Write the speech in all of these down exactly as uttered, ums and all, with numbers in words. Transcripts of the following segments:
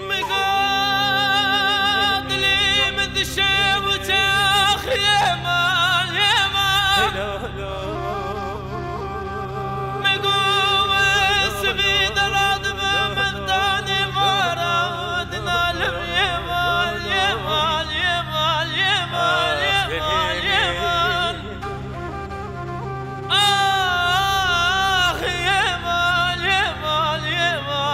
Mi go dilê mi dişe û çax yemal, yemal. Mi go sivî dela dibe mextanê vara dinalim yemal, yemal, yemal, yemal, yemal, yemal. Ah, yemal, yemal, yemal.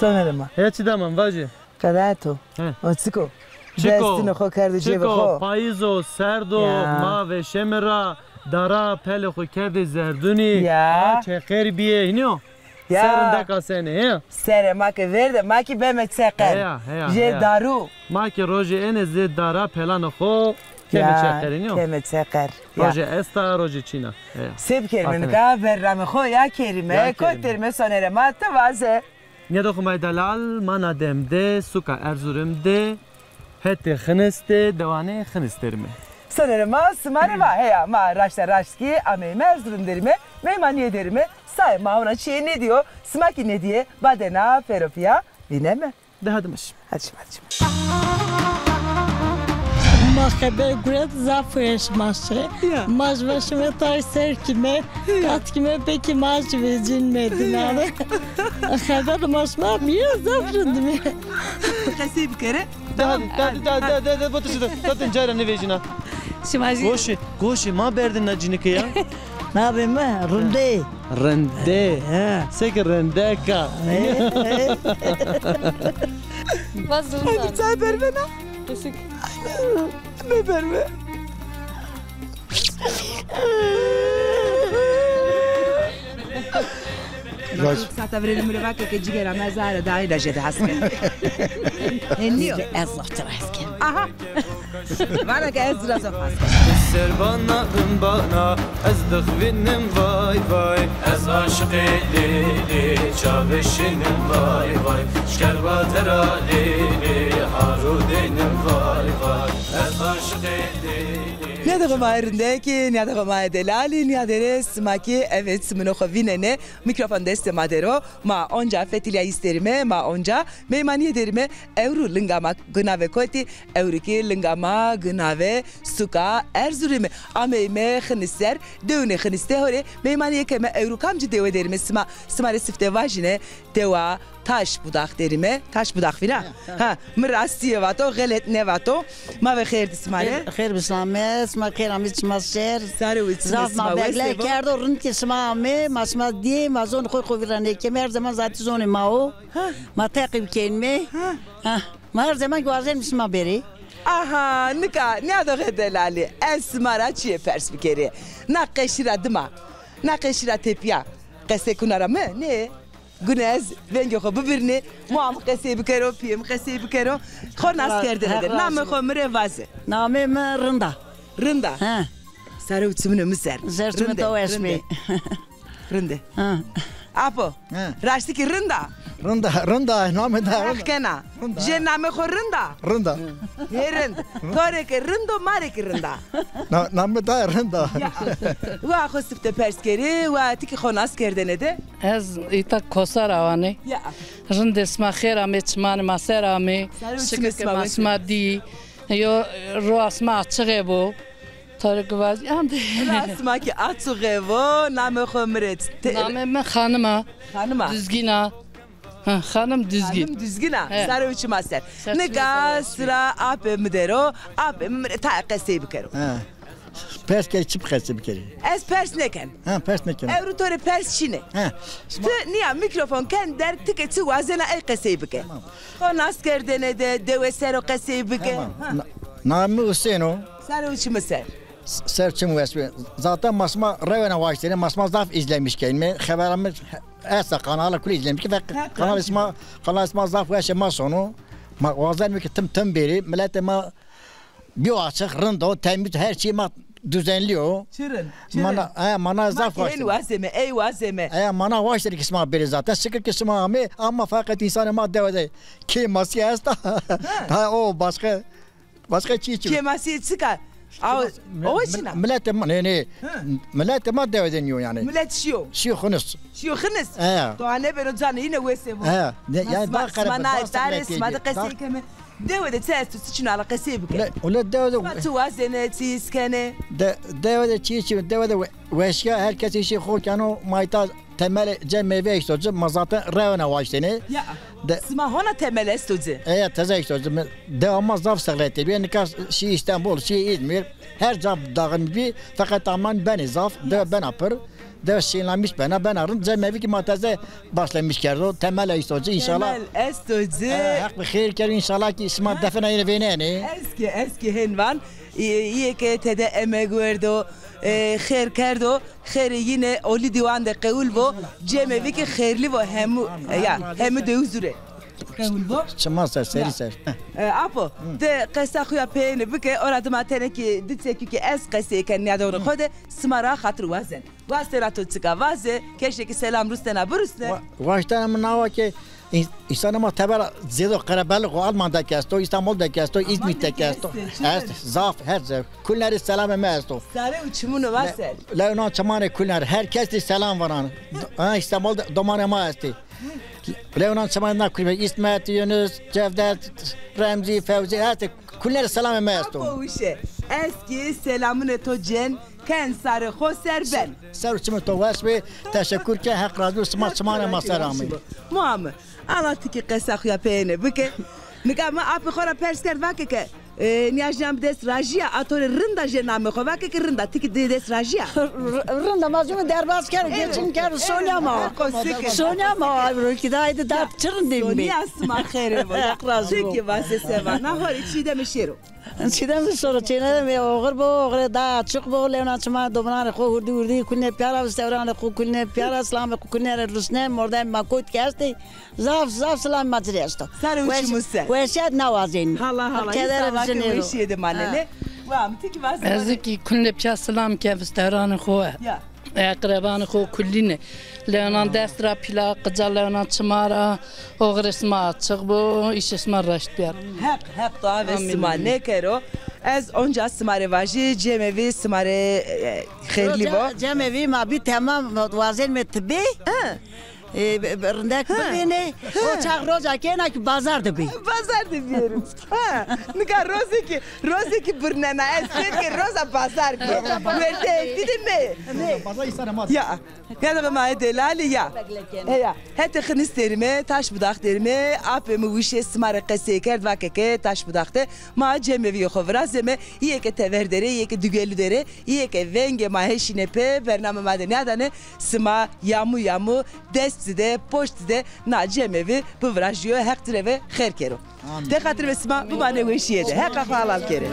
Sonerê ma. Heya çi daman vajê? Qedaeto. He. O çiko? Çiko? Destûnê xo kerdê cêbê xo. Çiko, payîz o, serd o, ma veşeme ra, dara pelê xo kerdê zerdûnî. Ya. A çeqer bîyê, hînî yo? Ya. Serê rindek asene, he? Serê ma ke vêrde, ma kî beme çeqer. Heya, heya, heya. Jê darû. Ma kî rojê êne zê dara pelanê xo keme çeqer, hînî yo? Keme çeqer. Ya. Rojê esta, rojê çîna. Heya. Se bikerîme nika, bernamê xo ya kerîme, kot derîme, sonerê ma ti vaze. Nîyadê xo ma yê delal, ma na dem de suka Erzurim de hetê Xinis de dewanê Xinis derîme. Sonerê ma sima rê va, heya, ma raşta raşt kî ameyme Erzurim derîme, meymanîye derîme, saye ma hona çîyê nêdîyo, sima kî nêdîyê, badêna pêro pîya vîneme. De hadi ma şîme. Hadi şîme, hadi şîme. Ma xeber guret, zaf weş ma şî. Ya. Ma jî veşîme tay ser kîme, ya, qat kîme, belkî ma jî vecînme dîna de. Xeber ma şima bîye, zaf rind bîye. Qesey bikerê. De hadi, de hadi, de hadi, de hadi, de hadi, botişi de. Zaten cara nêvejîna. Şima jî. Goşê, goşê ma berdin na cinike ya. Navê mi Rindê. Rindê. He. Seke rindek a. He, he. Bas zor. Hadi çay bervena. Kesik. Bê berve. Sata virênê mi rê vake ke cigera mi ez aye ra daha îlaje de hes ke. E, nîyo? Ez zaf tira hes ke. Aha. Vana ke ez zira zaf hes ke. Ser bana, rim bana, ez dixwînim vay vay. Ez aşiqê Lêlê, çavê şînim vay vay. Şker vatera Lêlê, haro deynim vay vay. Ez aşiqê Lêlê. Nîyadê xo ma yê rindekî, nîyadê xo ma yê delalî, nîyadê rê sima kî eve çimunê xo vînenê. Mîkrofon destê ma der o, ma onca fetilîya îsterîme, ma onca meymanîye derîme. Ewro linga ma ginave kotî, ewro kî linga ma ginave suka Erzurumî. Ameyme Xinis ser, dewunê Xinis de ho rê meymanîye keme. Ewro kamcî dewe derîme sima? Sima rê sifte vajîne, dewa Taşbudak derîme. Taşbudak vîna? Ha, mi rastîye vato, xelet nêvato. Ma ve xêr dî sima rê. Xêr, xêr bi sima me, sima xêr amê çima ser. Sare û çimê sima wes bo. Zaf ma beglay kerdo, rind ke sima amê, ma sima dîyê, ma zonê xo xo vîr ra nêkeme, her zeman zatî zonê ma o. Ha. Ma teqîb kenîme. Ha. Ha. Ma her zeman kî wazenîme sima berê. Aha, nika nîyadoxê delalî, ez sima ra çîyê pers bikerî. Na qeşî ra dima, na qeşî ra tepîya qesey kuna ra mi? Nê. Gune ez vengê xo bibirnê, moa mi qesey bikero, pîyê mi qesey bikero. Xo nas kerdene de. Namê xo mi rê vaze. Namê mi Rinda. Rinda. He. Sare û çimunê mi ser. Ser çimunê to weş bê. Rinde. Ha. Apo. He. Raştî kî rind a? Rind a, rind a, namê da rind a. Feq kena. Rind a. Jê namê xo rind a? Rind a. Hê rind. To rê ke rind o, ma rê kî rind a. Na, namê da rind a. Ya. Wa xo sifte pers kerê, wa ti kî xo nas kerdene de. Ez îta Kosa ra wanê. Ya. Rindê, sima xêr amê, çimanê ma ser amê. Şikir ke ma sima dî. Yo, roa sima açixe bo. Tarık Vaz, yandı. Roa sima kî açixe bo, namê xo mi rê te... Namê mi Xanim a. Xanim a. Duzgin a. Ha, Xanim Duzgin. Xanim Duzgin a. He. Sare û çima ser. Nika sira apê mi der o, apê mi mi rê tayê qesey bikero. He. Pers kerî, çi qesey bikerî? Ez pers nêken. Ha, pers nêken. Ewro to rê pers çin ê. Ha. Ti nîya mîkrofon ken der, ti ke çi wazena ey qesey bike. Tamam. Xo nas kerdene de, dewe ser o qesey bike. Tamam. Ha. Na-, namê mi Husên o. Sare û çimê ser. S-, ser çim wes bê. Zaten ma sima rewena waştêne, ma sima zaf izlemiş kenîme. Xebera mi esta, kanala kul izlemiş ke. Kanalê sima, kanalê sima zaf weş ê, ma sono. Ma wazenîme ke tim tim bêrê. Miletê ma bîyo açix, rind o, temîz, her çî ma duzenlî yo. Çi rind, çi rind. Mana, e, mana zaf waşt. Ma kî hên wazeme, ey wazeme. E, mana waşt ke sima bêrê zaten. Şikir ke sima amê, ama feqet însanê ma dewe de kêmasîye esta. Ha. Ha, o başka, başka çî çi. Kêmasîye çik a? Aw, o çina? Miletê ma, nê, nê. Miletê ma dewe de nîyo yanî. Milet şîyo. Şîyo Xinis. Şîyo Xinis? He. To ha nêbeno canê yîne wesê bo. He. Yanî daha qerebil, sima de qesey keme. Dewe de çi esto, çi çino, ala qesey bike. Ule, ule dewe de. Sima çi wazenê, çi hîs kenê? De, dewe de çi çi, dewe de we-, weşîya, her kes îşê xo keno, ma îta temel cemevî esto ci, ma zaten rewna waştêne. Ya. De, sima hona temel esto ci? Eya, teze esto ci. Mi, dewa ma zaf sexletî bîye. Nika şî Îstanbul, şî Îzmîr, her ca daxilmî bî, feqet aman benê zaf, dewe bena pir. De şînlamîş bena, bena rind. Cemevî kî ma teze başlamîş kerdo. Temel esto ci, înşallah. Temel esto ci. E, Heq bi xêr kero, înşallah kî sima defina yîne vênenê. Ez kî, ez kî hên van. Î-, îyê ke tede emeg werdo, e, xêr kerdo. Xêrê yîne olî dîwan de qewul bo. Cemevî kî xêrlî bo hemû, e, ya, hemû dew zû rê. Qewul bo. Çima ser, serî ser. E, apo, ti qesa xo ya peyêne bike, ora dima tenê kî di çekî kî ez qesey ken nîyadewna xo de, sima ra xatir wazen. Wastena to çika vaze, keşekî selam rustena birusne. Wa-, waştena mi nawa ke în-, însanê ma tebera zêdo qerebelix o, Alman de kî esto, Îstanbul de kî esto, Îzmîr de kî esto. Est, zaf, her zaf. Kulîne rê selamê mi esto. Sare û çimunê vaze. Lewnan çimanê kulîne rê, her kes rê selam vanan. Ha, Îstanbul de domanê ma estê. Lewnan çimanê na kulîne, Îsmet, Yunus, Cevdet, Remzî, Fewzî, her kes. Kulîne rê selamê mi esto. Apo wişe. Ez kî selamunê to cên, ken sarê xo ser ben. Ser û çimê to weş bê. Teşekur ke, Heq razî bo, sima çimanê ma ser amê. Mua mi. Ala ti kî qesa xo ya peyêne bike. Nika mi apê xo ra pers kerd, vake ke, e, nîya jîyan bi dest rajî ya, a to rê rind a jê namê xo, vake ke rind a, ti kî dê dest rajî ya. R-, rind a, ma zû mi derbaz kero, geçim kero, Sonya ma. Sonya ma, ewro kî daha de daha çi rindî mi. Sonya sima xêr bo. Heq razî bo. Ti kî vase se vana, horê Çîdemê şêro. Çîdemê şêro, Çîdemê oxir bo, oxirê daha açiq bo, lewna çimanê domananê xo hurdî hurdî kulîne pîya ra, vistewranê xo kulîne pîya ra, silamê xo kulîne rê rusne, mordemê ma kot kî estê, zaf, zaf silamê ma ci rê esto. Sare û çimû ser. Weşîye de nawazenî. Hala, hala. Keder îsava ke weşîye de manenê. Wa mi ti kî vaze. Ez kî kulîne pîya silam ke vistewranê xo. Ya. Eqrebanê xo kulîne. Lewnan dest ra pîla, qica lewnan çima ra, oxirê sima açiq bo, îşê sima raşt bîyaro. Heq, Heq dua ve sima nêkero. Ez onca sima rê vajî, cemevî sima rê, e, xêrlî bo. Ce-, cemevî ma bî temam, wazenîme ti bê. He. E, be-, be-, rindek bivênê. O çax roja kena kî bazar de bê. Bazar de bêrî. Ha, nika rozê kî, rozê kî birnena, ez fêm ke roza bazar bê. Werte dîdîme. Ya. Ya da ma delalî ya. Heya. Hetê Xinis derîme, Taşbudak derîme, apê mi wişê sima rê qesey kerd, vake ke Taşbudak de ma cemevîyê xo virazeme, îyê ke tever der ê, îyê ke dugelu der ê, îyê ke vengê ma hê şîne pê, bername ma de nîyadane, sima yamû yamû, dest ci de, poşt ci de na cemevî bivirajîyo, Heq ci rê ve xêr kero. Amîn. Tê xatir ve sima bimanê weşîye de. Heqa xo helal kerê.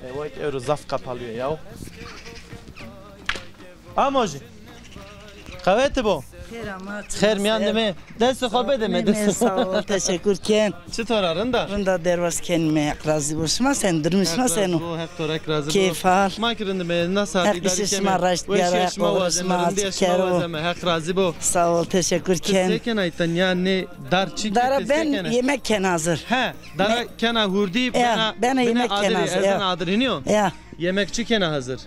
E, vay, ewro zaf qapalîyo ya. Amojî. Qewetî bo. Xêr ama. Xêr mîyan de me. Destê xo bide me, destê xo. Sağ ol, teşekkür ken. Çitor a, rind a? Rind a, derbas kenîme, Heq razî bo. Şima sen, durumê şima sen o? Heq razî bo, Heq to ra kî razî bo. Keyf hal. Ma kî rind îme, na saetî îdarî keme. Heq îşê şima raşt bîyaro, oxirê şima açiq kero. Heq razî bo. Sağ ol, teşekkür ken. Ti se kena îta, nîya nê dar çi kî, ti se kena? Dara ben yemek ken hazır. He, dara kena hurdî, bena, bena yemek ken hazır. Ezan adir hînî yo. Ya. Yemek çi kena hazır?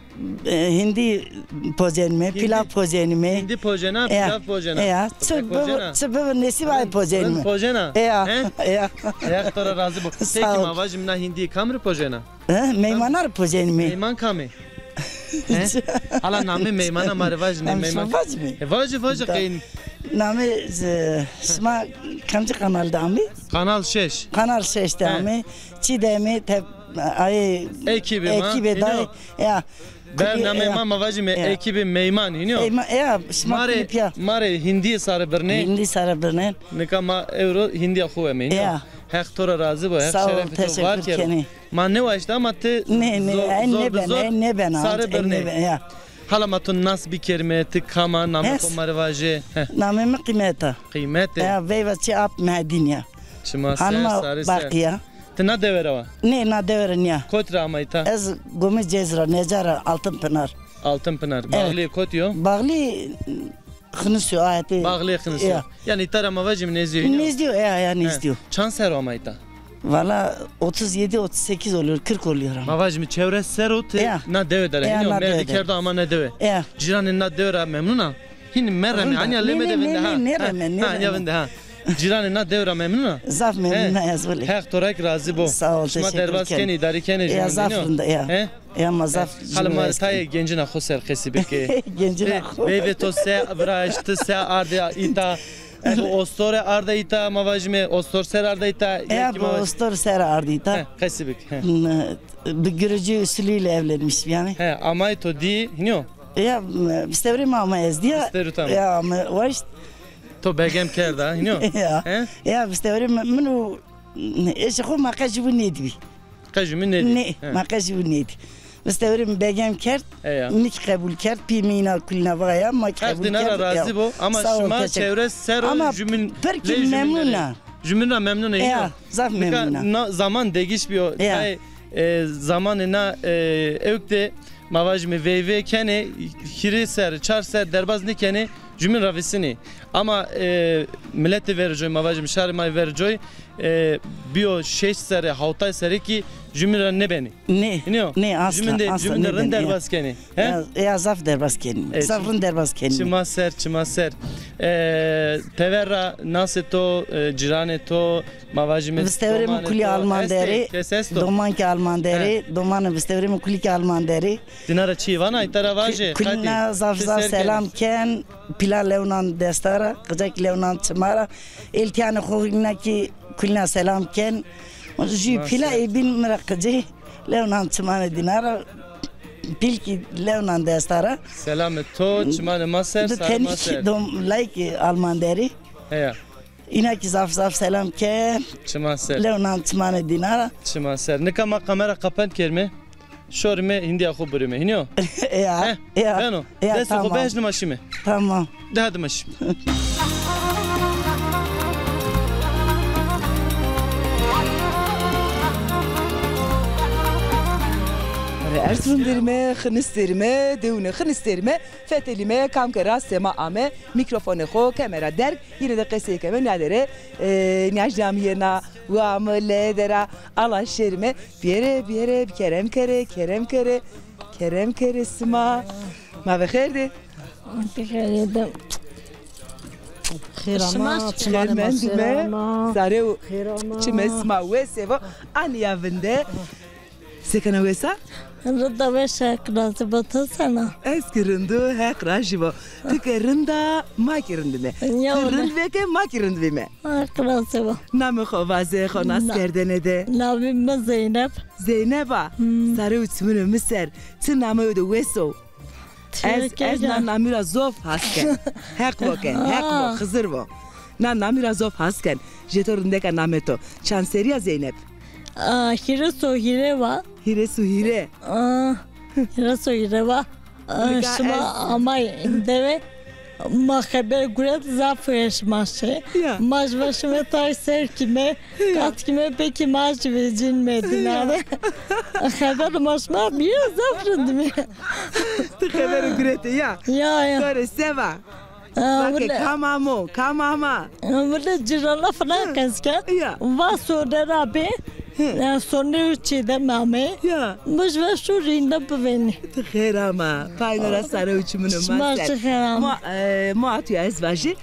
E, hindî pozenîme, pîlav pozenîme. Hindî pojena, pîlav pojena. Ya, çi bibo, çi bibo nesîb ay pozenîme. Rind pojena? Ya, ya. Heq to ra razî bo. Sağ ol. Peki ma vajîme na hindî kam rê pojena? He, meymana rê pozenîme. Meyman kam ê? He? Hala namê meymana ma rê vajîne. Namê şima vajîme? E, vajî, vajî qeyn. Namê, e, şima kamcî kanal de amê? Kanal şeş. Kanal şeş de amê. Çi de amê, te Ay, ekîbê ma, ekîbê dayê, ya. Bernameyê ma, ma vajîme ekîbê meyman, hînî yo? Ey, ma, ya, şima kulî pîya. Ma rê hindî sare birnê. Hindî sare birnên. Nika ma ewro hindîya xo wemê, hînî yo? Ya. Heq to ra razî bo, Heq şerefê to var kero. Sağ ol, teşekkür kenî. Ma nêwaşta ama ti nê, nê, zor, e, zor bi nêbena, zor e, nêbena, sare e, birnê. Nêbena, ya. Hala ma to nas bikerime, ti kam a, namê xo ma rê vaje. Heh. Namê mi Qîmet a. Qîmet e. Ya, veyva çê ap Mehedîn ya. Çima ser, sare ser. Hanima Baqî ya. Ti na dewe ra wa? Nê, na dewe ra nîya. Kot ra amay ta? Ez Gomê Cez ra, Neca ra, Altın Pınar. Altın Pınar. Evet. Bağlı kot yo? Bağlı Xinis yo, ayetê. Bağlı Xinis yo. Ya. Yanî îta ra ma vajîme nêzdî yo, hînî yo? Nêzdî yo, ya, ya, nêzdî yo. He. Çand serr o amay ta? Valla otuz yedi, otuz sekiz oluyor, kırk oluyor ama. Ma vajîme çewres serr o ti na dewe der a, hînî yo? Ya, na dewe der a. Merdî kerdo ama na dewe. Ya. Cîranê na dewe ra memnun a? Hînî mereme, anya lê mi de vinde ha. Nê, nê, nê, nê, nê, nê, ha, anya vinde ha. Cîranê na dewe ra memnun a? Zaf memnun a, ez wele. Heq to ra kî razî bo. Sağ ol, teşekkür ederim. Şima derbaz kenê, îdarî kenê jûbîn, hînî yo? Ya, zaf rind a, ya. He? Ya ma zaf. Hala ma rê tayê gencîna xo ser qesî bike. Gencîna xo. Veyvê to se viraşt, se arde îta. Bi ostor arde îta, ma vajîme ostor ser arde îta. Ya, bi ostor ser arde îta. He, qesî bik. He. Bi görücü usulüyle evlenmiştim yani. He, amay to dî, hînî yo? Ya, bi stewrê mi ama ez dîya. Bi stewrê to ama. Ya, ama waşt. To begem kerda, hînî yo? Ya. He? Ya, bi stewrê mi, min û eşê xo ma qe jûbîn nêdîbî. Qe jûbîn nêdî. Nê, he. Ma qe jûbîn nêdî. Bi stewrê mi begem kerd, mi kî qebul kerd, pî mi îna kulîna va ya, ma kî qebul kerd. Heq dîna ra razî bo, ama şima çewres serr o jûbîn, pir kî memnun a. Jûbîn ra memnun a, hînî yo? Ya, zaf memnun a. Nika na zaman degîş bîyo, ya. Tayê, e, zamanê na, e, ewk de ma vajîme veyvê kenê, hîrê serr, çar serr derbaz nêkenê, jûbîn ra vîsinê. Ama, e, miletê verê coy, ma vajîme şarê ma yê verê coy, e, bîyo şeş serre, hawtay serre kî jûbîn ra nêbenê. Nê, nê, asla, asla nêbenê. Jûbîn de, jûbîn de rind derbaz kenê. He? Ya, ya, zaf derbaz kenî. E, zaf rind derbaz kenî. Çima ser, çima ser. E, tever ra nasê to, e, cîranê to, ma vajîme domanê to, estê, kes esto? Vistewrê mi kulî Alman der ê. Doman kî Alman der ê. He. Domanê vistewrê mi kulî kî Alman der ê. Dîna ra çîyê vana, îta ra vaje. Kulîna zaf zaf selam ken. Pîla lew nan desta ra, qica kî lew nan çima ra. Êltîyanê xo îna kî kulîna selam ken. Jû pîla ê bîn mi ra qicê. Lew nan çimanê dîna ra, pîl kî lew nan desta ra. Selamê to, çimanê ma ser, sarê ma ser. Dom, layikê Alman der ê. Heya. Îna kî zaf zaf selam ken. Çima ser. Lew nan çimanê dîna ra. Çima ser. Nika ma kamera kapend kerime. Şorime hîndîya xo burime. Hînî yo? Ya, ya. Beno. Ya, destê xo bihejnime şime. Tamam. De hadi ma şime. Erzurum derime, Xinis derime, dewine Xinis derime, fetelîme, kam ke rastê ma ame, mîkrofonê xo keme ra derg, yine de qesey keme, nîyade rê, e, nîyajnîya mi yena, wa mi, lede ra, ala şêrime, biyere, biyere, kerem kere, kerem kere, kerem kere sima. Ma ve xêr dê. Xêr ama, çimanê ma ser ama. Sare û çimê sima wes vo. Anîya vinde. Se kena wes a? Rind a, weş a, Heq razî bo, to sena? Ez kî rind o, Heq razî bo. Ti ke rind a, ma kî rind îme. Ti rind veke, ma kî rind vîme. Heq razî bo. Namê xo vaze, xo nas kerdene de. Namê mi Zeynep. Zeynep a. Sare û çimunê mi ser. Ti nameyo de wes o. Ez, ez na namî ra zof has ken. Heq vo ke, Heq vo, Xizir vo. Na namî ra zof has ken. Jê to rindek a namê to. Çand serrî ya Zeynep? A, hîris û hîrê wa. Hîris û hîrê. A, hîris û hîrê wa. A, şima amay dewe. Ma xeber guret, zaf weş ma şi. Ya. Ma jî ve şime tay ser kîme, qat kîme, pekî ma jî vecînme dîna de. Xeber ma şima bîye, zaf rind bî. Ti xeber guretê ya? Ya, ya. Sore se va? Vake kam amo, kam ama? Wele cîrana filan qesken. Ya. Va sone ra bê. Hı. Ya, sone û çî de mame. Ya. Muj ve şûrî ne bivênî. Ti xêr ama. Payno ra sare û çimunê ma ser. Şima jî xêr ama. Ma, e, ma atuya ez vajî.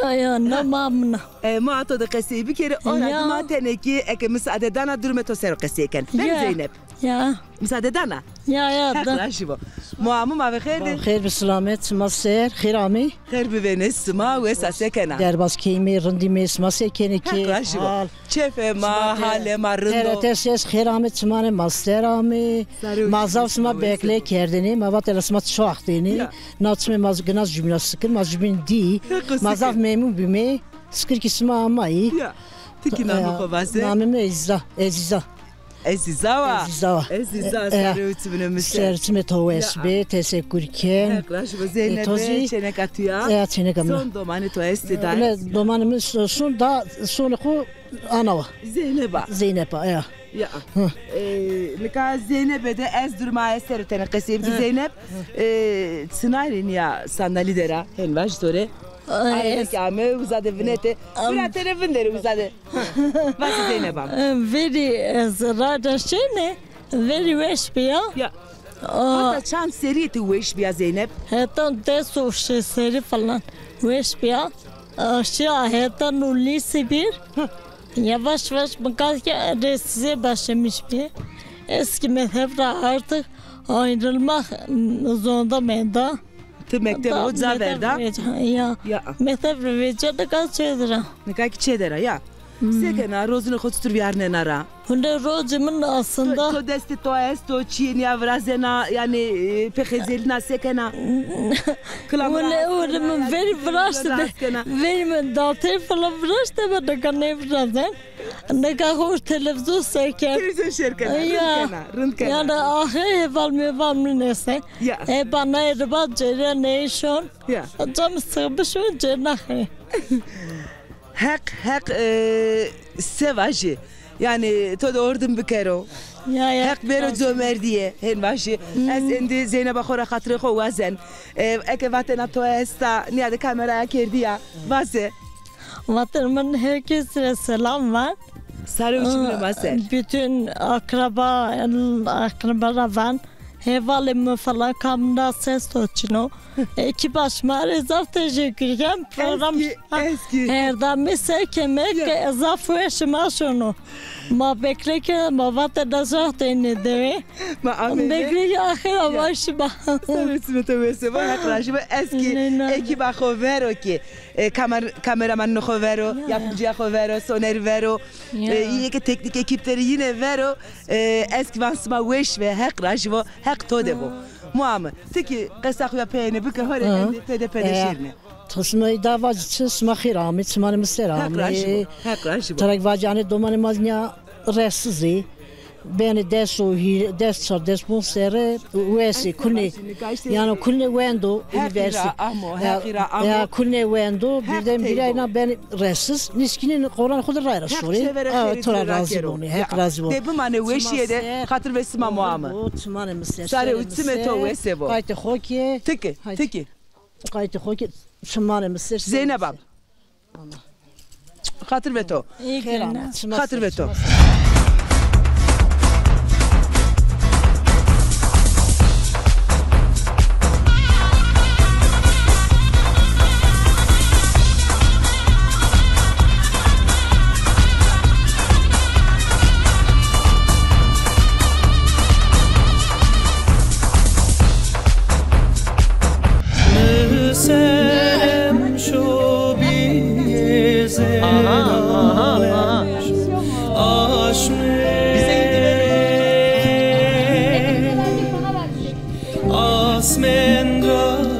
Ya, ya, na ma min a. E, ma ato de qesey bikerî, ora dima tenê kî eke misade dana durumê to ser o qesey ken. Beno Zeynep? Ya. Misade dana? Ya, ya, da. Heq razî bo. Moa mi, ma ve xêr dê. Xêr bi silamet, sima ser, xêr amê. Xêr bivêne sima, wes a, se kena? Derbaz keyme, rindîme, sima se kenê kî? Heq razî bo. Çefê ma, halê ma rind o. T R T Ses xêr amê, çimanê ma ser amê. Ma zaf sima bekle kerdêne, ma vatê la sima çi waxt ênê. Ya. Na çimê ma gina jubîna sikir, ma jubîn dî. Ma zaf memnun bîme. Sikir kî sima amayî. Ya. Ti kî namê xo vaze. Namê mi Ezîza, Ezîza. Ezîza wa. Ezîza wa. Ezîza, e, e, sarê û çimê mi ser. Ser çimê to wes bê, teşekkür ken. Heq razî bo. E, Zeynebe, to zî çêneka tu ya. E, çêneka mi. Son domanê to estê da. Öyle domanê mi son da, sonê xo ana wa. Zeyneba. Zeyneba, ya. Ya. Hı. E, nika Zeynebe de ez durma ez ser tenê qesey bikî. Hı. Zeynep, e, çinarê nîya sandalî de ra, hen vaj to rê. Ay, arebe ke ame, uza de vinete. Bira tenê vinderê uza de. Vazê Zeyneba. Verî ez rada şêne, verî weş bîya. Ya. Aa. Hata çand serî ti weş bîya Zeynep? Heta des û şeş serî falan weş bîya. Aa, şîya heta no lîse bir. Hı. Yavaş yavaş mi kalk ya, ressizê başlamış bî. Eski mezhep ra artık ayrılmak zorunda menda. Ti mekteb o ca verda? Ya. Ya. Mekteb ra vecîya, nika çê der a. Nika kî çê der a, ya. Hmm. Se kena, rozunê xo çitur vîyarnena ra? Hunde rozê min aslında. To, to destê to esto, çîyê nîya virazena, yanî, e, pê xezelîna se kena? Hunde, hunde mi verî viraşte de, verî mi datê falan viraşte, mi nika nêvirazen. Nika xo televîzyon ser kerd. Televîzyon ser kena. Ya. Rind kena, rind kena. Yanî axir heval meval mi nêsey. Ya. E, bana erba cêrîya nêşon. Ya. Cam sıkmış o cenahı. Heq, Heq, e, se vajî. Yanî to de ordim bikero. Ya, ya. Heq bêro comerdîye, hên vajî. Hmm. Ez êndî Zeyneba xo ra xatirê xo wazen. E, eke vatena to esta, nîya de kameraya kerdî ya. Vaze. Vatena min herkes ra selam van. Sare û çimê ma ser. Bütün akraba, akraba ra van. Hevalê mi falan kam na ses to çino. Ekîba şima rê zaf teşekkür ken. Program Ezgî, Ezgî. Her daim ser keme ke zaf weş ma şono. Ma bekleke, ma vate da zaf teyne dewe. Ma amele. Bekleke axira ma şima. Sarê û çimê to wes bo, Heq razî bo. Ezgî, ekîba xo vero ki, e, kamer-, kameramanê xo vero, yapımcıya xo vero, Soner vero. Ya. E, yê ke teknîk ekîp der ê yîne vero, e, ez kî van sima weş ve, Heq rajî vo, Heq to de bo. Mua mi, ti kî qesa xo ya peyêne bike, ho rê endî pede pede şêrîne. To sima îda vacî çi, sima xêr amê, çimanê mi ser amê. Heq rajî vo, Heq rajî vo. Tira kî vacî anê domanê ma nîya ressiz ê. Benê des û hî-, des çar, des ponc serre wes ê, kulnê, yanî kulnê wendo, unîversîte. Heqî ra amo, Heqî ra amo. Ya, kulnê wendo, birdenbire îna benê ressiz, nîskînê qoranê xo de raye ra şorê. Heq çêverê xêrê to ra razî bo. Heq razî bo. De bimanê weşîye de, xatir ve sima mua mi. Çimanê mi ser. Sarê û çimê to wes bo. Qaytê xo kî. Ti kî, ti kî. Qaytê xo kî, çimanê mi ser. Zeynep abla. Xatir ve to. Xatir ve to. Aha, aha, aha. Bize indi ver.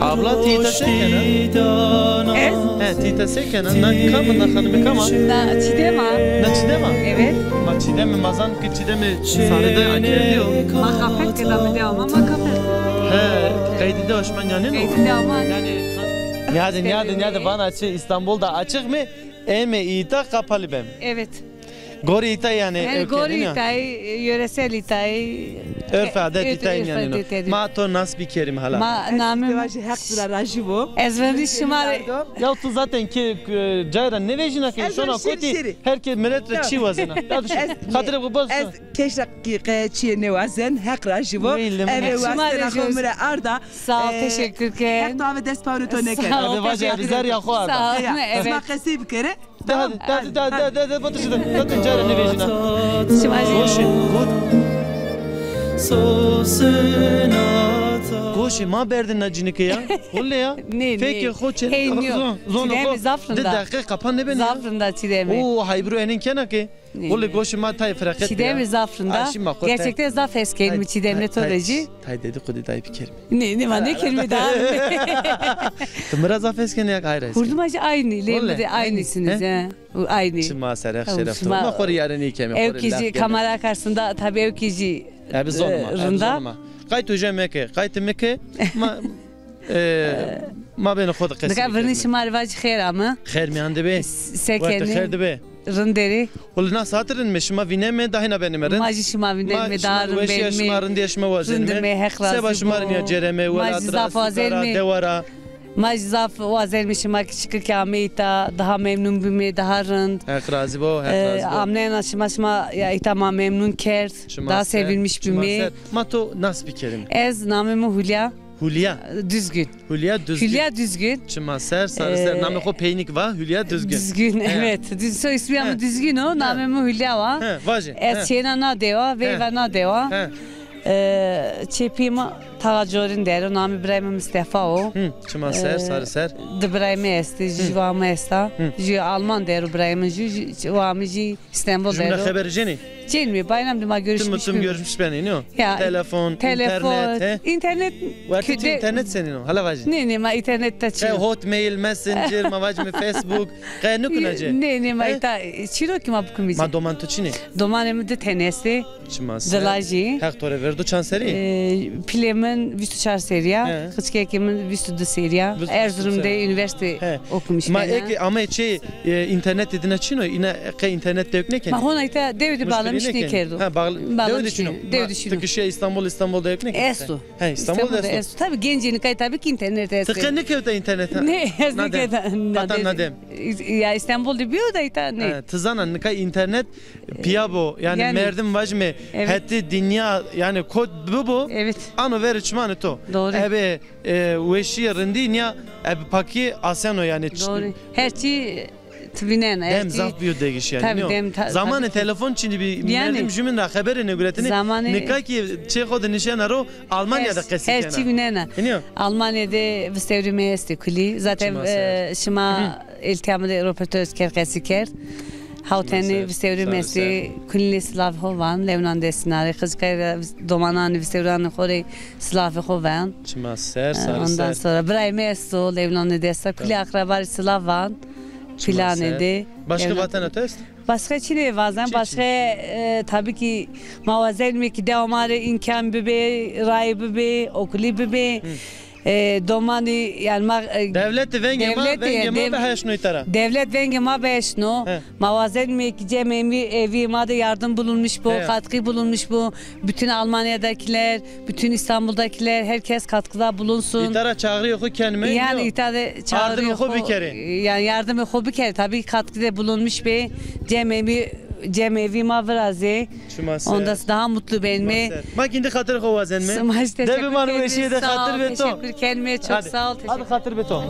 Abla, ti îta se kena? Ez? He, ti îta se kena? Na kam a, na xanime kam a? Na Çiğdem a. Na Çiğdem a? Evet. Ma Çiğdem, ma zan ki Çiğdemî sarê de akerdîyo. Ma kapet kena, mi de ama ma kapet. He, qeydî de şima nîyanên o? Qeydî de ama. Yanî, nîyade, nîyade, nîyade, vana çi, İstanbul'da açık mı? Eme îta, kapalı bem. Evet. Gorî îta yanî. Yanî gorî îta, yöresel îta. Örf adet îta yanî. Ma to nas bikerîm hala. Ma namê mi. Heq tu ra rajî bo. Ez vernî şima rê. Ya tu zaten ki, e, cayra nêvejîna ki şona kotî, her kes milet ra çî wazena. Ya tu xatirê xo bas. Ez keş ra qe çîyê nêwazen, Heq rajî bo. Eve wastena xo mi rê arda. Sağ ol, teşekkür ken. Heq tu ave dest pawnê to nêkero. Sağ ol, teşekkür ederim. Eve vacî Arizar ya xo arda. Sağ ol, evet. Sima qesey bikerê. De hadi, de hadi, de, de, de, de, batu şurada. Zaten cara nêvejîna. Goşê, go-, goşê ma berdin na cinike ya. Wille ya. Nê, nê. Fekê xo çê. Hey, nîyo. Zon-, zono xo. Di deqîqe kapan nêbenê ya. Zaf rinda Çiğdemî. Oo, haybru enin kena ke. Wele goşê ma tay fireqet ya. Çîdemî zaf rind a. Gerçekten zaf hes kenîme Çîdemî to rê jî. Tay dedî xo de day bikerîme. Nê, nê, ma nêkerîme daha. Ti mi ra zaf hes kenî ya ki ay ra hes kenî? Hurduma jî aynî, lê mi de aynîsiniz, he. Aynî. Çima ser, ex şeref to. Ma xo rê yarî nêkeme. Ew kî jî kamera karşısında tabii ew kî jî, e, rind a. Ebi zonima. Qay to je meke, qay ti meke. Ma E, ma bêne xo de qesî bikerîme. Nika virnî şima rê vajî xêr ame. Xêr mîyan de bê. Se kenî? Werte xêr de bê. Rind der ê? Wele na saete rind me, şima vîneme, daha hîna benîme rind. Ma jî şima vînenîme, daha rind benîme. Weşîya şima, rindîya şima wazenîme. Rind ime, Heq razî bo. Seba şima rî nîya cêreme, wela, ma jî zaf wazenîme. Dewara. Ma jî zaf wazenîme şima kî şikir ke ameyî îta, daha memnun bîme, daha rind. Heq razî bo, Heq razî bo. E, amnena şima, şima ya îta ma memnun kerd. Daha sevinmiş bîme. Ma to nas bikerîme. Ez namê mi Hülya. Hülya. Düzgün. Hülya Düzgün. Hülya Düzgün. Çima ser, sarî ser. Ee, namê xo peynîk va, Hülya Düzgün. Düzgün, evet. Düz-, soy ismi ama Düzgün o, namê mi Hülya va. He, vajê. Ez çêna na dewa, veyva na dewa. He. Ee, çê pîyê mi Taxa Corin der o, namê birayê mi Mistefa o. Hı, çima ser, sarî ser. Di birayê mi estê, jû wa mi esta. Jû Alman der o birayê mi, jû, jû wa mi jî Îstanbul der o. Jûbîna xeber cênî? Cênîme, bayram de ma görüşmüş bîme. Tim tim görüşmüş benî, nîyo? Ya, telefon, telefon, înternet, he? Înternet. Wertê ti înternet senîn o? Hala vajî. Nê, nê, ma înternet de çi yo. Qe Hotmail, Messenger, ma vajîme Facebook, qe nêkuna ci? Nê, nê, ma îta çî ro ki ma bikumî ci. Ma doman to çinê? Domanê mi di tenî estê. Çima ser. Di lajî. Heq to rê verdo çand serî? Ee, pilê min vîst û çar serî ya, qickekê min vîst û di serî ya. Erzurum de üniversite okumîş kena. Ma eke ama çê, e, înternet de dina çin o, îna qe înternet dewk nêkenî? Ma hona îta dewe de bağlamış nêkerdo. Ha, bağl-, dewe de çin o. Dewe de çin o. Ti ki şîya Îstanbul, Îstanbul de dewk nêkenî? Esto. Ha, Îstanbul de esto. Esto. Tabii gencê nikay tabii ki înternet esto. Ti qe nêkewta înternet ha? Nê, ez nêkewta. Hata na dem. Ya Îstanbul de bîyo da îta nê. Ha, ti zana nikay înternet Pîya bo, yanî merdim vajîme, hetê dinya, yanî kot bibo, ano verê çimanê to. Doğru. Ebe, e, weşîye, rindî nîya, ebe pakîye aseno yanî. Doğru. Her çî ti vînena, her çî. Dem zaf bîyo degiş yanî. Tabii, dem ta-, zamanê telefon çinî bî, merdim jûbîn ra xeberê nêguretinî. Nika kî çê xo de nişena ro, Almanya de qesî kena. Her çî vînena. Almanya de vistewrê mi estê kulî. Zaten, e, şima îltîya mi de roportaj kerd, qesî kerd. Hawtenê vistewrê mi estê, kulînê silavê xo van, lewnan de estîna rê, qicikay ra domananê vistewranê xo rê silavê xo van. Çima ser, sarî ser. Ondan sonra birayê mi esto, lewnan de esta, kulî akraba rê silav van, filanê de. Başka vatena to est? Başka çinê vazen, başka, e, tabii ki ma wazenîme ki dewa ma rê îmkan bibê, rayê bibê, okulî bibê. E, domanî, yanî ma, e, dewlete vengê ma, vengê ma bieşno îta ra. Dewlet vengê ma bieşno. Ma wazenîme ki cem evî, evî ma de yardım bulunmuş bo, katkı bulunmuş bo. Bütün Almanya'dakiler, bütün İstanbul'dakiler, herkes katkıda bulunsun. Îta ra çağrıyê xo kenîme. Yanî îta de çağrıyê xo, yanî yardımê xo bikerê. Tabii katkıda bulunmuş bê. Cem evî, cem evî ma virazê. Ondan daha mutlu benme. Ma kî îndî xatirê xo wazenme. Sima jî teşekkür kenme. Sağ ol, teşekkür kenme. Çok sağ ol. Hadi xatir be to.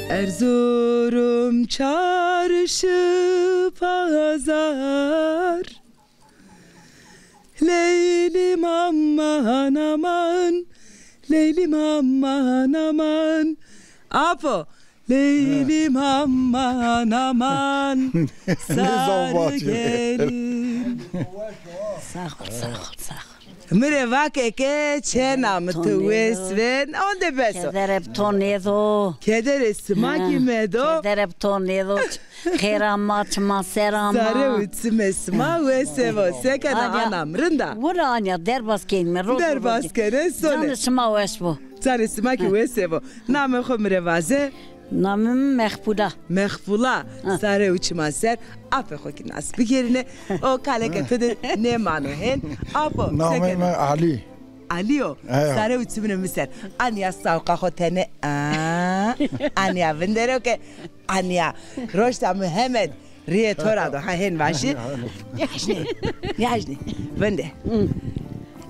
Erzurum çarşı pazar. Leylim aman aman, Leylim aman aman. Apo, Leylim aman aman. Sarı gelin. Sağ ol, sağ ol, sağ ol. Mi rê vake ke çêna mi tu wes ven, onde beso. Keder eb to nêdo. Kederê sima kî medo. Keder eb to nêdo. Xêra ma, çima sera ma. Sare û çimê sima wes vo. Se kena anam, rind a? Wila anya, derbas kenîme, ro. Derbas kenê, sonê. Canê sima weş bo. Canê sima kî wes vo. Namê xo mi rê vaze. Namê mi Mexbula. Mexbula, sare û çiman ser, apê xo kî nas bikerîne. O kaleke to de nêmano hên. Apo, se kena? Namê mi Alî. Alî yo, sare û çiminê mi ser. Anya sawqa xo tene, a, anya vindero ke, anya. Roşta Muhemed, rîyê to ra do, ha hên vajî. Yajnê, yajnê, vinde.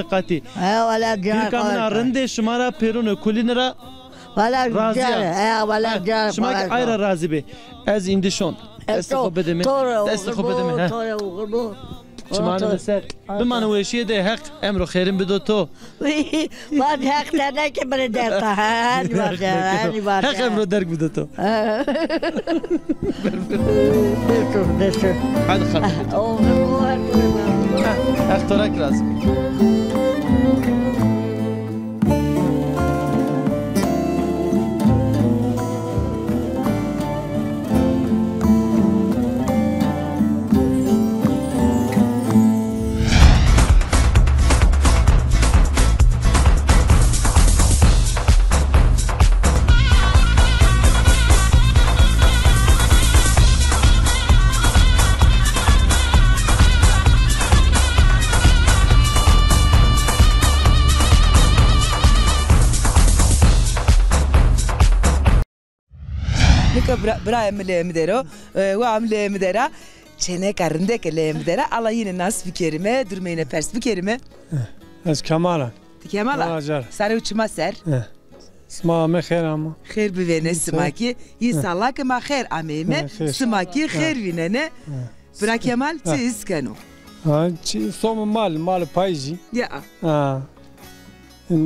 niqatî. He, wele, cîna. Kîrka min a, rindê şima ra pêrono kulîne ra. Wala razî ya. He, wala can. Şima kî ay ra razî bê. Ez îndî şon. Destê xo bide mi. Destê xo bide mi. He. To re oxir bo. Çimanê mi ser. Bimane weşîye de, Heq emro xêrin bido to. Vat Heq tenê ke mi rê derg da. Hanî vat, hanî vat. Heq emro derg bido to. Deşo, deşo. Hadi xatir. Oğlum, o her türlü. Heq to ra kî razî. Nika bira-, birayê mi leyê mi der o, e, waa mi leyê mi der a. Çêneka rindeke leyê mi der a. Ala yîne nas bikerîme, durumê yîne pers bikerîme. Ez Kemal a. Ti Kemal a? Aa, car. Sare û çima ser. He. Sima ame xêr ama. Xêr bivêne sima kî. Yî sala ke ma xêr ameyme. He, xêr. Sima kî xêr vînene. He. Bira Kemal çi îs keno? Ha, çi, some mal, mal payîzî. Ya. Ha.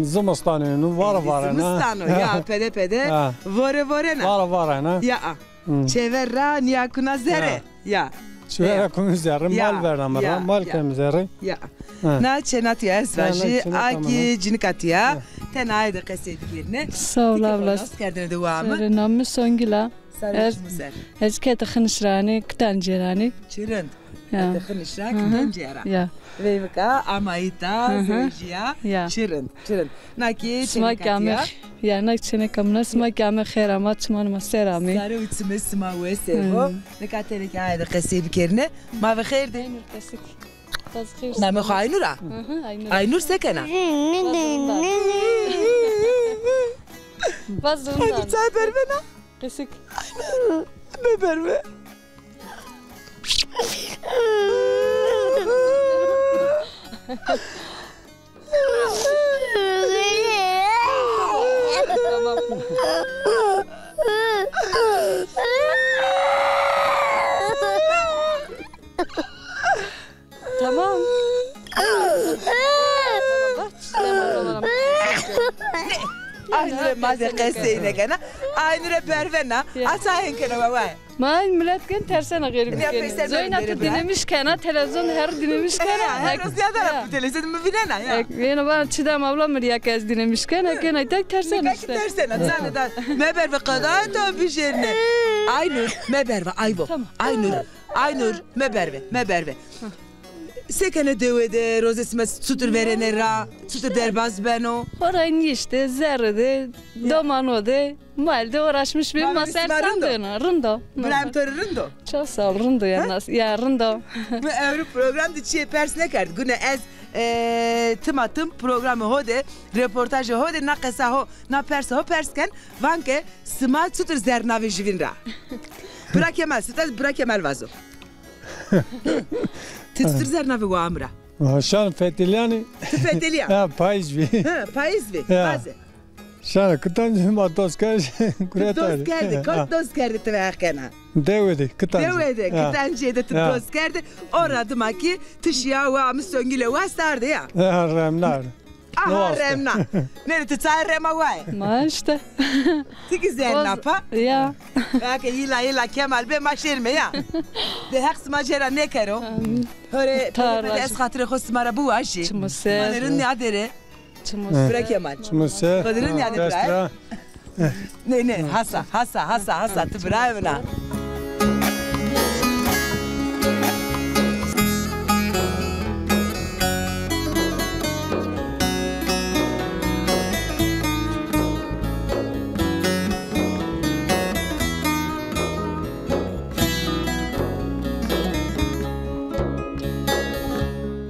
Zimistan êno, vara vara na. Zimistan o, ya, pede pede. Ha. Vore vore na. Vara vara na. Ya. Hı. Çêver ra nîya kuna zerre. Ya. Ya. Çêver ra kuna zerre, mal verna mi ra, mal kem zerre. Ya. Ha. Na çêna tu ya ez vajî, a kî cinika tu ya. Ha. Tena aye de qesey bikerîne. Sağ ol abla. Nas kerdene de waa mi. Serê namî Songîl a. Sare û çima ser. Ez kete Xiniş ra anî, Kitancî ra anî. Çi rind. Ya. Kete Xiniş ra, Kitancî ra. Ya. Veyvika ama îta, zewjîya. Ya. Çi rind, çi rind. Na kî çêneka tu ya. Ya, na çêneka min a, sima kî ame xêr ama, çimanê ma ser amê. Sare û çimê sima wes ebo. Nika tenê kî aye de qesey bikerîne. Ma ve xêr de. Aynur Qesik. Namê xo Aynur a? Hı hı, Aynur. Aynur se kena? Aynur çay bervena? Qesik. Aynur, meberve. Tamam. Tamam. Tamam, bak, tamam, tamam. Aynure ma de qesey nêkena. Aynure bervena. Ya. Asa hên kena wawa. Ma milet gên tersena xêrî bikên. Zoyna tu dinlemiş kena, televîzyon her dinlemiş kena. Her roz nîyadana televîzyon mi vînena ya. Yeno bana Çiğdem abla mi rîya ke ez dinlemiş kena, gêna tek tersena îşte. Tersena, zanê da. Meberve qeda to bijêrîne. Aynur, meberve, ayvo. Tamam. Aynur, Aynur, meberve, meberve. Se kenê dewe de, rozê sima çutir vêrenê ra, çutir derbaz beno? Xo ra nîşte, zerre de, domano de, mal de uğraşmış bî, ma ser sandena, rind o. Birayê mi to rê rind o? Çok sağ ol, rind o ya, nas-, ya rind o. Mi ewro program de çîyê pers nêkerd. Gune ez, e, tim a tim programê ho de, reportajê ho de na qesa ho, na persa ho pers ken, van ke sima çutir zerrnavê jüvîn ra? Bira Kemal, sita Bira Kemal vazo. Ti çutir zerrnavê waa mi ra? Ha, şan fetelîyanî. Ti fetelîya? Ha, payîz bî. Ha, payîz bî. Ya. Vaze. Şan Kitancî ma dost kerd, guret. Dost kerdî, kot dost kerdî ti ve Heq kena? Dewe de, Kitancî. Dewe de, Kitancî de ti dost kerdî. O ra dima kî ti şîya waa mi Songîle wast arde ya. Ha, remnar. Aha, remna. Nêrê ti çay rema waye? Ma îşte. Ti kî zerrnapa? Ya. Belki îla îla Kemal bê ma şêrme ya. De Heq sima cêra nêkero. Amîn. Hore, ez xatirê xo sima ra biwajî. Çimo ser. Ma nêrin nîyadêrê. Çimo ser. Bira Kemal. Çimo ser. Xo de rind nîyadê bira. Nê, nê, hasa, hasa, hasa, hasa, ti birayê min a.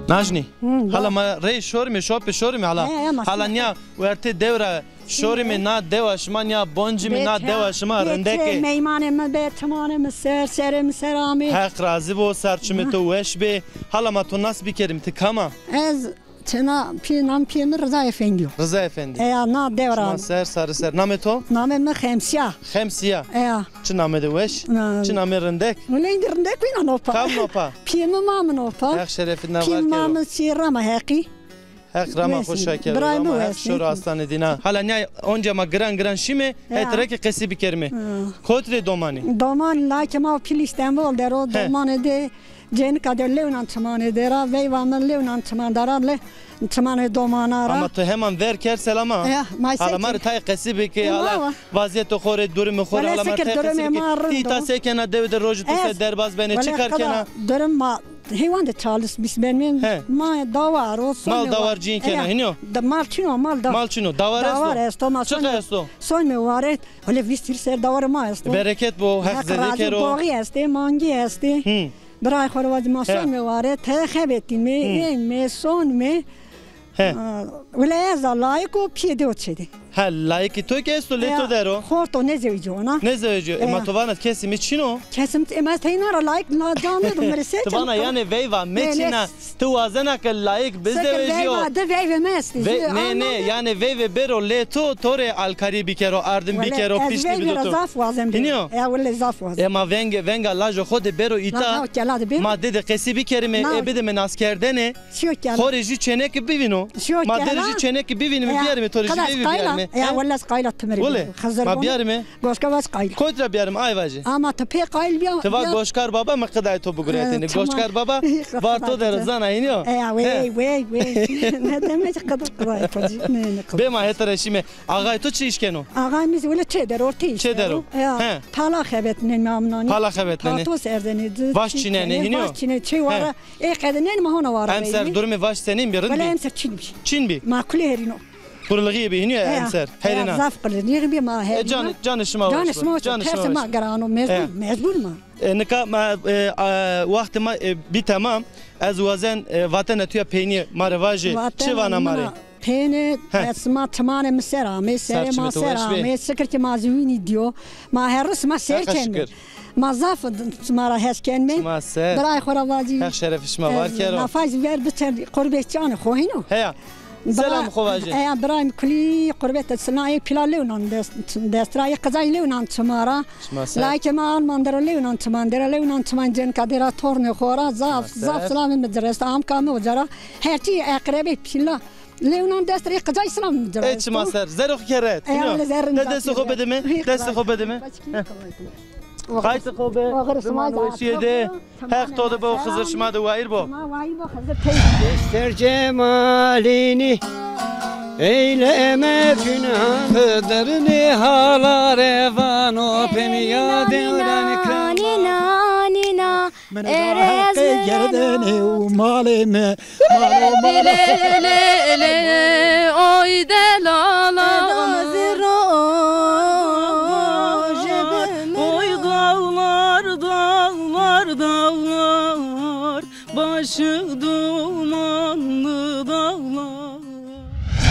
Najnî, hala ma rey şorîme, şopê şorîme hala. Hala nîya wertê dew ra şorîme, na dewa şima nîya boncîme, na dewa şima rindek ê. Meymanê mi be, timanê mi ser, serê mi ser amê. Heq razî bo, ser çimê to weş bê. Hala ma to nas bikerîm, ti kam a? Ez Çina pî, nam pîyê mi Riza Efendî yo. Riza Efendî. Eya, na dewra. Şima ser, sarî ser. Namê to? Namê mi Xemsîya. Xemsîya. Eya. Çi namê de weş? Na. Çi namê rindek? Wele îndî rindek wîna nopa. Kam nopa? Pîyê mi ma mi nopa. Heq şerefî na. Pîyê mi ma mi çî rama heqî. Heq rama xo şa kero, rama heq şoro astanê dîna. Hala nîya onca ma giran giran şîme, hetere ki qesî bikerîme. Kotî rê domanî? Domanî lakê ma pîl Îstanbul der o, domanê de cênika de lewnan çimanê de ra, veyva mi lewnan çiman der a, le çimanê domana ra. Ama tu heman ver ker selama. Hala ma rê tayê qesî bike, hala vazîyetê xo rê, durumê xo rê, hala ma rê tayê qesî bike. Tî îta se kena, dewe de rojê to se derbaz benê, çi kar kena? Durum ma Heywan de çalis bis benmê. He. Ma dawar o, mal dawar cîn kena, hînî yo? Mal çin o, mal da. Mal çin o, dawar esto? Dawar esto, ma. Çiqa esto? Sonme ware, hele vîst hîris ser dawar ma esto. Bereket bo, Heq zêde kero. Boğî estê, mangî estê. Hı. Birayê xo ra vacî ma sonme ware, te xebetîme, ême, sonme. He. Wele ez a layik o, pîyê de o çêde. Ha, layikî to ki esto, lê to der o? Xort o, nêzewicîyo na. Nêzewicîyo. E, ma to vana kesî mi çin o? Kesî mi, e, ma teyna ra layik na camê do mi rê se. Ti vana yanê veyva mi çin a, ti wazena ke layik bizewicîyo? Veyva de veyvê mi estî. Nê, nê, yanê veyvê bêro lê to, to rê alkarî bikero, ardim bikero, piştî bido to. Wele ez veyvê ra zaf wazem. Hînî yo? E, wele zaf wazem. E, ma veng, venga lajê xo de bêro îta. Ma de de qesî bikerîme, e, bidîme naskerdene. Xo rê jû çênekî bivîno. Ma de rê jû çênekî bivînîme, biyarîme, to rê jû veyvî biyarîme. Ya wele ez qayîl a, ti mi rê biyarîme. Xizir. Ma biyarîme? Goşka vac qayîl. Kotî ra biyarîme, ay vajî. Ama ti pê qayîl biya. Ti va Goşkar Baba mi qidayê to biguretêne. Goşkar Baba var to der o, zana, hînî yo? Ya wey, wey, wey. Ne demek qida, qidayê to. Ne, ne qida. Bê ma hete ra şîme. Axayê to çi îş keno? Axayê mi zî wele çê der o, ortê îş der o. Çê der o. Ya. He. Pala xebetnenê, amnanê. Pala xebetnenê. Patos erzenê. Vaş çinenê, hînî yo? Vaş çinenê, çê wara. Ê qedenên ma hona wara. Emser durumê vaş senîn bî, rind bî? Wele emser çin bî. Çin bî? Ma kulê herîno. Qurlixîye bî, hînî yo emser? Herêna. Zaf qurlixîye bî, ma herêna. E, canê, canê şima weş bo. Canê şima weş bo. Tersê ma giran o, mecbur, mecbur ma. E, nika ma, e, a, waxtê ma, e, bî temam. Ez wazen, e, vatena tu ya peynîye ma rê vajê. Çi vana ma rê? Pênê, e, sima çimanê mi ser amê, serê ma ser amê, şikir ki ma zî wînî dîyo. Ma her roj sima seyr kenme. Ma zaf sima ra hes kenme. Birayê xo ra vacî. Heq şerefê şima var kero. Nafay zî ver biçer qurbet canê xo, hînî yo? Heya. Selam xo vajî. Heya, birayê mi kulî qurbet de sina ê pîla lewnan dest, dest ra, ê qicay lewnan çima ra. Layikê ma Alman der o, lewnan çiman der o, lewnan çiman cênika der a, tornê xo ra, zaf, zaf selamê mi ci rê esto, amka mi uca ra. Her çî eqrebê pîla. Lewnan dest rê qicay silam mi ci ra esto. Ê çima ser, zerrê xo kerret. Ey, wele zerrê. De destê xo bide mi, destê xo bide mi. Qaytê xo be, biman weşîye de. Heq to de bo, Xizir şima de wayîr bo. Şima wayîr bo, Xizir tey. Dester cemalînî eyleme pînan. Qidirnî hala rê vano peniya dewran kena. Nîna, nîna. Min eda heqê gerdenê û malê mi. Mano, mano. Lê, lê, lê, oy delala. Eda zî rojê bimera. Oy dağlar, dağlar, dağlar, başı dumanlı dağlar.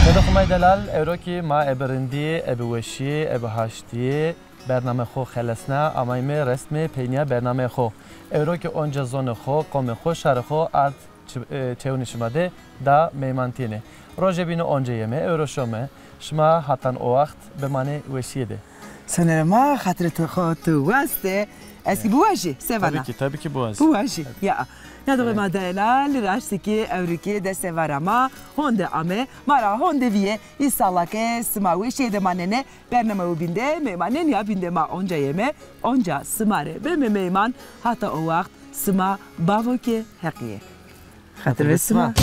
Xwedê xumay delal, ewro kî ma ebe rindî, ebe weşî, ebe haştî, bername xo xelesna, amayme resmê peynîya bername xo. Ewro kî onca zonê xo, qomê xo, şarê xo ard çi-, e, çewnê şima de da meymantîyêne. Roje bîne onca yeme, ewro şome. Şima hatan o waxt bimanê weşîye de. Sonerê ma, xatirê tu xo tu waste. Ez kî biwajî, se vana? Tabii ki, tabii ki biwajî. Biwajî. Ya. Ya do ma delal, raştî kî ewro kî destê vara ma honde ame, ma ra honde vîye. Îsala ke sima weşîye de manene. Bername o bîn de, meymanên ya bîn de ma onca yeme, onca sima rê beme meyman, hata o waxt sima bavo ke heqîye. Xatir ve sima.